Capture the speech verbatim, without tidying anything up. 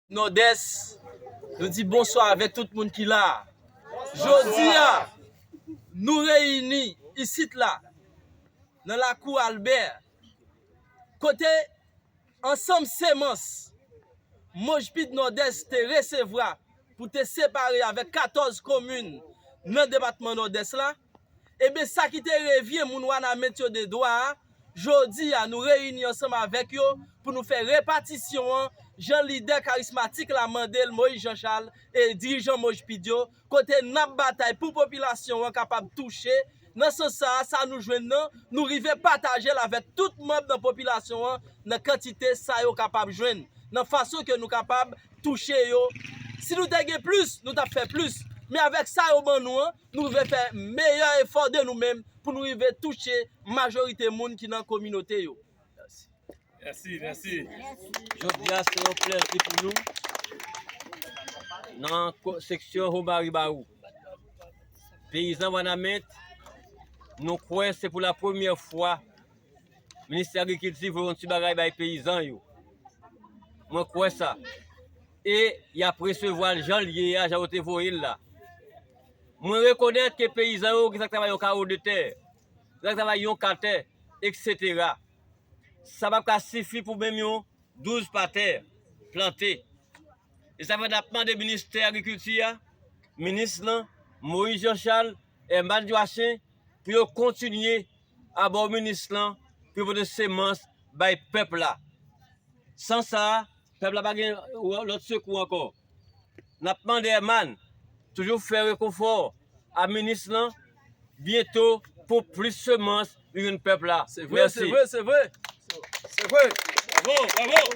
Nòdès, nou di bonswa avèk tout moun ki la a. Jodi a, nou reyini isit la, nan lakou Albè, kote ansanm semans Mojpid Nòdès te resevwa pou te separe avèk katòz komin nan depatman Nòdès la, ebyen, sa ki te revyen moun Wanament yo de dwa a, jodi a, nou reyini ansanm avèk yo pou nou fè repatisyon an, jan lidè karismatik la mande l, Moyiz Jan Chal, e dirijan Mojpid yo, kote n ap batay pou popilasyon an kapab touche. Nan sans sa a, sa nou jwenn nan, nou rive pataje l avèk tout manm nan popilasyon an nan kantite sa yo kapab jwenn, nan fason ke nou kapab touche yo. Si nou te gen plis, nou t ap fè plis. Men avèk sa yo ban nou an, nou rive fè meyè efò de nou menm pou nou rive touche majorite moun ki nan kominote yo. Mèsi. Mèsi, mèsi. Jodi a se yon plèzi pou nou nan ko- seksyon Homari Barou. Peyizan Wanament, nou kwè se pou la premyè fwa Ministè Agrikilti voye yon ti bagay bay peyizan yo. Mwen kwè sa. E y ap resevwa l jan l ye a, jan yo te voye l la. Mwen rekonèt ke peyizan yo gen sa k travay yon kawo de tè, gen sa k travay yon ka tè, eksetera. Sa p ap ka sifi pou menm yon douz pa tè plante. E sa fè n ap mande Ministè Agrikilti a, minis lan, Moyiz Jan Chal, Herman Joachin, pou yo kontinye abò minis lan pou yo pote semans bay pèp la. San sa, pèp la pa gen lòt sekou ankò. N ap mande Herman toujou fè rekonfò a minis lan byento pou plis semans li jwenn pèp la. Se vre, se vre, se vre. Se vre. Bravo, bravo.